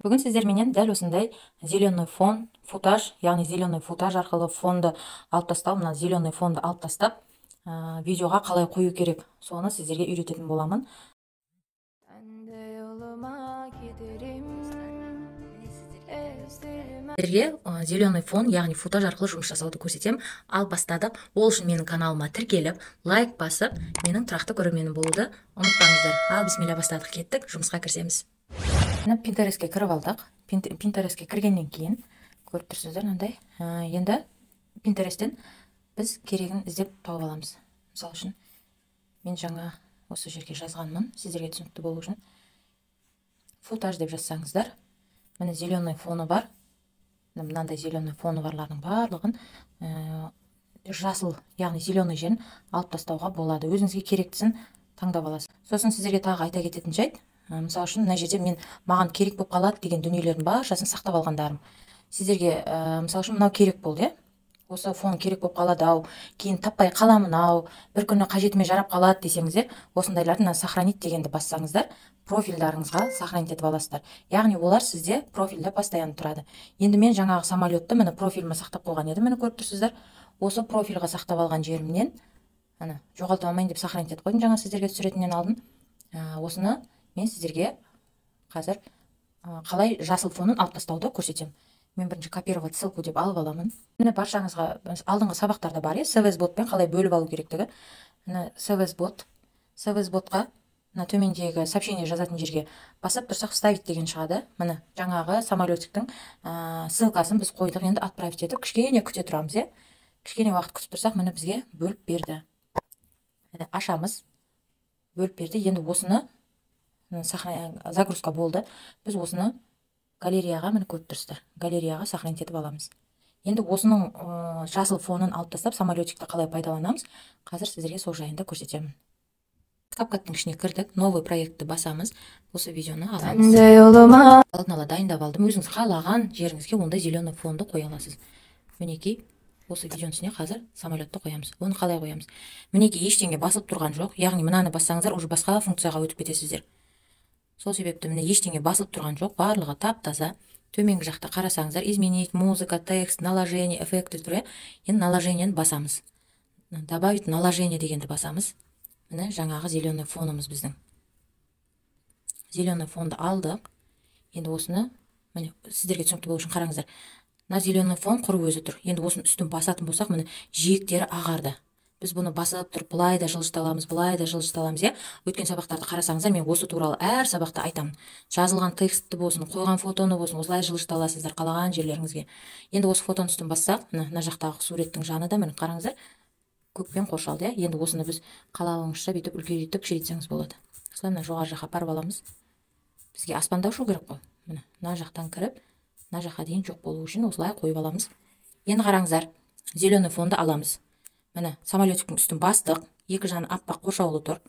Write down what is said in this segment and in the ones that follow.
Бүгін сіздерменен дәл осындай зеленый фон, футаж, яғни зеленый футаж арқылы фонды алып тастау, мына зеленый фонды алып тастап, видеоға қалай қою керек, соны сіздерге үйрететін боламын. Сіздерге зеленый фон, яғни футаж арқылы жұмыс жасауды көрсетемін. Ал бастадық. Ол үшін менің каналыма тіркеліп, лайк басып, менің тұрақты көрерменім болуды ұмытпаңыздар. Ал бисмилля, бастадық, кеттік, жұмысқа кірісеміз. Міне, Pinterestке кіріп алдық. Pinterestке кіргеннен кейін көріп тұрсыздар мынандай. Енді Pinterest'тен біз керегін іздеп тауып аламыз. Мысалы үшін, мен жаңа осы жерге жазғанмын, сіздерге түсінікті болу үшін. Футаж деп жазсаңыздар, міне, зеленый фоны бар. Мынандай зеленый фоны барлардың барлығын жасыл, яғни зеленый жерін алып тастауға болады. Өзіңізге керектісін таңдап аласыз. Сосын сіздерге тағы айта кететін жайт, мысалы үшін, мына жерде мен маған керек болып қалады деген дүниелердің баршасын сақтап алғандарым. Сіздерге, мысалы үшін, мынау керек болды, иә? Осы фон керек болып қалады ау, кейін таппай қаламын ау, бір күні қажетіме жарап қалады десеңіздер, осындайларды мына сохранить дегенді бассаңыздар, профильдарыңызға сохранить етіп аласыздар. Яғни олар сізде профильде постоянно тұрады. Енді мен жаңағы самолетті, міне, профиліме сақтап қойған едім, міне, көріп тұрсыздар. Осы профильға сақтап алған жерімнен, ана, жоғалтып алмайын деп сохранить етіп қойдым жаңа сіздерге түсіретіннен алдын. Осыны мен сіздерге қазір қалай жасыл фонын алып тастауды көрсетемін. Мен бірінші копировать ссылку деп алып аламын. Міне, баршаңызға алдыңғы сабақтарда бар, иә, CVS ботпен қалай бөліп алу керектігі. Міне, CVS бот. CVS ботқа мына төмендегі сообщение жазатын жерге басып тұрсақ, вставить деген шығады. Міне, жаңағы самолетиктің ссылкасын біз қойдық. Енді отправить етіп, кішкене күте тұрамыз, иә. Кішкене уақыт күтіп тұрсақ, міне, бізге бөліп берді. Міне, ашамыз. Бөліп берді. Енді осыны загрузка болды. Біз осыны галереяға, міне, көріп тұрсыздар, галереяға сохранить етіп аламыз. Енді осының жасыл фонын алып тастап, самолетикті қалай пайдаланамыз, қазір сіздерге сол жайында көрсетемін. CapCut-тың ішіне кірдік, новый проектті басамыз, осы видеоны аламыз. Алдын ала дайындап алдым. Өзіңіз қалаған жеріңізге ондай зеленый фонды қоя аласыз. Мінекей, осы видеоның үстіне қазір самолетті қоямыз. Оны қалай қоямыз? Мінекей, ештеңе басылып тұрған жоқ, яғни мынаны бассаңыздар, уже басқа функцияға өтіп кетесіздер. Сол себепті, міне, ештеңе басылып тұрған жоқ, барлығы тап таза. Төменгі жақта қарасаңыздар, изменить, музыка, текст, наложение, эффекты тұр, иә. Енді наложениені басамыз, добавить наложение дегенді басамыз. Міне, жаңағы зеленый фонымыз, біздің зеленый фонды алдық. Енді осыны, міне, сіздерге түсінікті болу үшін, қараңыздар, мына зеленый фон құр өзі тұр. Енді осының үстін басатын болсақ, міне, жиектері ағарды. Біз бұны басып тұрып былай да жылжыта аламыз, былай да жылжыта аламыз, иә. Өткен сабақтарды қарасаңыздар, мен осы туралы әр сабақта айтамын. Жазылған текстті болсын, қойған фотоны болсын, осылай жылжыта аласыздар қалаған жерлеріңізге. Енді осы фотоның үстін бассақ, міне, мына жақтағы суреттің жаны да, міне, қараңыздар, көкпен қоршалды, иә. Енді осыны біз қалауыңызша бүйтіп үлкейтіп, кішірейтсеңіз болады. Осылай мына жоғары жаққа апарып аламыз. Бізге аспанда ұшу керек қой. Міне, мына жақтан кіріп, мына жаққа дейін жоқ болу үшін осылай қойып аламыз. Енді қараңыздар, зеленый фонды аламыз. Міне, самолетиктің үстін бастық, екі жаны аппақ қоршаулы тұр.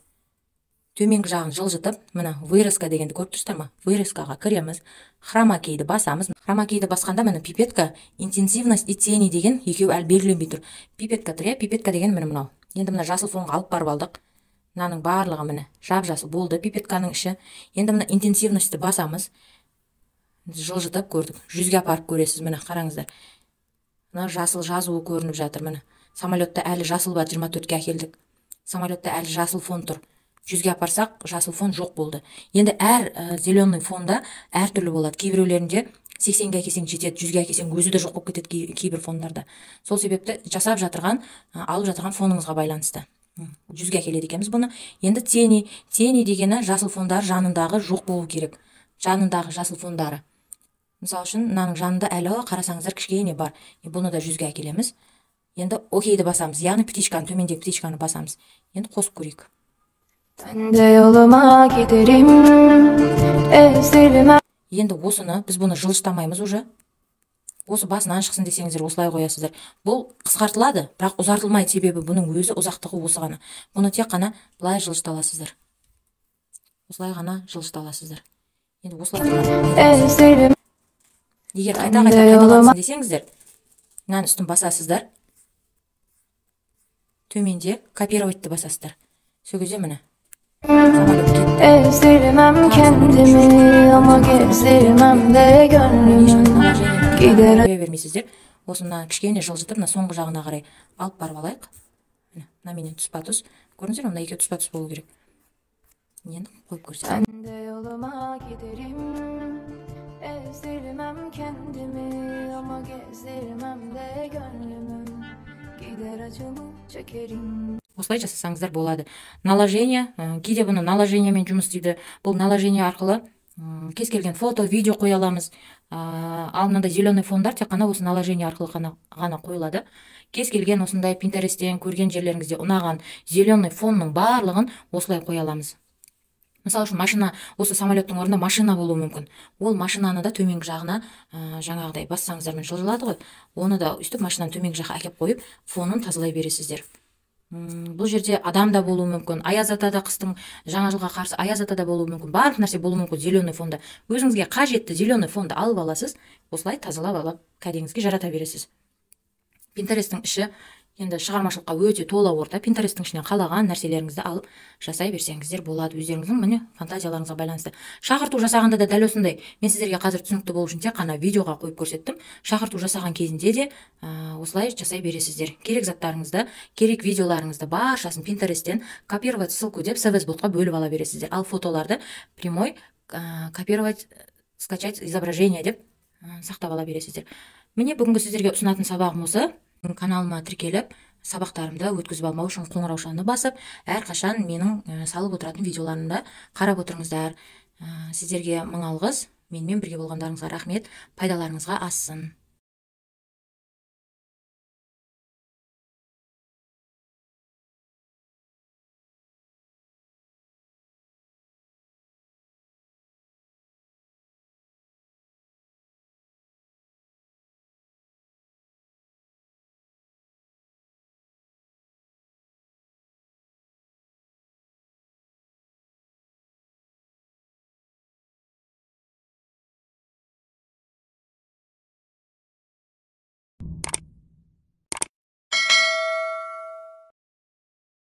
Төменгі жағын жылжытып, міне, вырезка дегенді көріп тұрсыздар ма? Вырезкаға кіреміз, хромакейді басамыз. Хромакейді басқанда, міне, пипетка, интенсивность и тени деген екеуі әлі белгіленбей тұр. Пипетка тұр, иә, пипетка деген міне мынау. Енді мына жасыл фонға алып барып алдық. Мынаның барлығы, міне, жап жасыл болды пипетканың іші. Енді мына интенсивностьті басамыз. Жылжытып көрдік. 100-ге апарып көресіз, міне, қараңыздар. Мына жасыл жазуы көрініп жатыр, міне. Самолетта әлі жасыл бар, 24-ке әкелдік. Самолетта әлі жасыл фон тұр. 100-ге апарсақ, жасыл фон жоқ болды. Енді әр зеленый фонда әртүрлі болады. Кейбіреулерінде 80-ге әкелсең жетеді, 100-ге әкелсең өзі де жоқ болып кетеді кейбір фондарда. Сол себепті жасап жатырған, алып жатырған фоныңызға байланысты. 100-ге әкеледі екенбіз бұны. Енді тени, тени дегені жасыл фондар жанындағы жоқ болу керек. Жанындағы жасыл фондары. Мысалы үшін, мынаның жанында әлі, қарасаңыздар, кішкене бар. Бұны да 100-ге әкелеміз. Енді окейді басамыз, яғни птичканы, төмендегі птичканы басамыз. Енді қосып көрейік. Енді осыны біз бұны жылжытамаймыз уже. Осы басынан шықсын десеңіздер, осылай қоясыздар. Бұл қысқартылады, бірақ ұзартылмайды, себебі бұның өзі ұзақтығы осы ғана. Бұны тек қана былай жылжыта аласыздар. Осылай ғана жылжыта аласыздар. Енді осылай. Егер қайта-қайта қайталансын десеңіздер, мынаның үстін басасыздар. Төменде копироватьты басасыздар. Сол кезде, міне, Самолет кетті. Ezdirmem kendimi ama gezdirmem de gönlümü. Gider Қоя бермейсіздер. Осыны кішкене жылжытып, мына соңғы жағына қарай алып барып алайық. Міне, мынаменен тұспа тұс. Көрдіңіздер ме, мына екеуі тұспа тұс болу керек. Енді қойып көрсетемін. Ben de yoluma giderim. Ezdirmem kendimi ama gezdirmem de gönlümü. Gider acımı çekerim. Осылай жасасаңыздар болады. Наложение, кейде бұны наложениемен жұмыс істейді. Бұл наложение арқылы кез келген фото, видео қоя аламыз. Ал мынандай зеленый фондар тек қана осы наложение арқылы ғана қойылады. Кез келген осындай Пинтересттен көрген жерлеріңізде ұнаған зеленый фонның барлығын осылай қоя аламыз. Мысалы үшін, машина, осы самолеттің орнында машина болуы мүмкін. Ол машинаны да төменгі жағына жаңағыдай бассаңыздар, міне, жылжылады ғой. Оны да өйстіп машинаны төменгі жаққа әкеліп қойып, фонын тазалай бересіздер. Бұл жерде адам да болуы мүмкін, Аяз ата да, қыстың, жаңа жылға қарсы Аяз ата да болуы мүмкін, барлық нәрсе болуы мүмкін. Зеленый фонда өзіңізге қажетті зеленый фонды алып аласыз, осылай тазалап алып, кәдеңізге жарата бересіз. Пинтересттің іші енді шығармашылыққа өте тола орта. Пинтересттің ішінен қалаған нәрселеріңізді алып жасай берсеңіздер болады, өздеріңіздің, міне, фантазияларыңызға байланысты. Шақырту жасағанда да дәл осындай. Мен сіздерге қазір түсінікті болу үшін тек қана видеоға қойып көрсеттім. Шақырту жасаған кезінде де осылай жасай бересіздер. Керек заттарыңызды, керек видеоларыңызды баршасын Пинтересттен «копировать ссылку» деп СВС-ботқа бөліп ала бересіздер. Ал фотоларды прямой «копировать, скачать изображение» деп сақтап ала бересіздер. Міне, бүгінгі сіздерге ұсынатын сабағым осы. Каналыма тіркеліп, сабақтарымды өткізіп алмау үшін қоңыраушаны басып, әрқашан менің салып отыратын видеоларымды қарап отырыңыздар. Сіздерге мың алғыс, менімен бірге болғандарыңызға рахмет, пайдаларыңызға ассын.